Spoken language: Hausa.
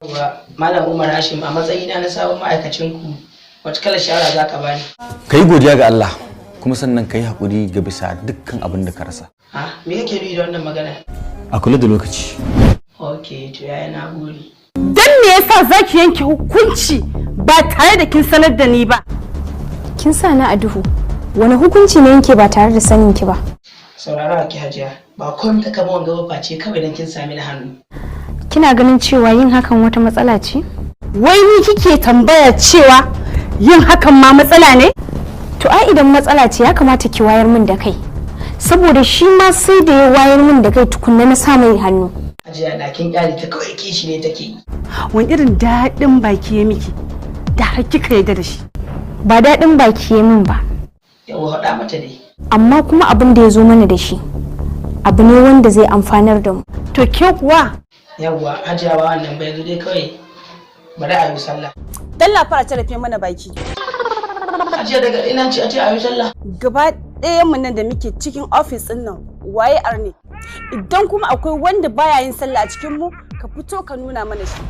Yawwa, Malam Umar Hashim, a matsayina na sabon ma'aikacin ku, wacce kalar shawara za ka bani? Ka yi godiya ga Allah, kuma sannan ka yi haƙuri ga bisa dukkan abin da ka rasa. Ha, me kake nufi da wannan magana? A kula da lokaci. Ok, to yaya, na gode. Dan me yasa zaki yanke hukunci ba tare da kin sanar da ni ba? Kin sa ni a duhu. Wani hukunci ne yanke ba tare da sanin ki ba? Saurara ki, Hajiya, ba komai ta kama wanga ba face kawai dan kin sami na hannu. Kina ganin cewa yin hakan wata matsala ce? Wai ni kike tambaya cewa yin hakan ma matsala ne? To ai idan matsala ce, ya kamata ki wayar min da kai. Saboda shi ma sai da ya wayar min da kai tukunna na sa mai hannu. Hajiya, da kin kyale ta kawai, kishi ne take yi. Wani irin daɗin baki ya miki da har kika yarda da shi? Ba daɗin baki ya min ba. Yawwa, haɗa mata dai. Amma kuma abin da ya zo mana da shi abu ne wanda zai amfanar da mu. To ke kuwa? Yawwa, Hajiya, ba wannan ba, yanzu dai kawai bari a yi sallah. Dalla fara ta rufe mana baki. Hajiya, daga ina ce a ce a yi sallah? Gaba ɗayan mu nan da muke cikin ofis ɗin nan, waye arne? Idan kuma akwai wanda baya yin sallah a cikin mu, ka fito ka nuna mana shi.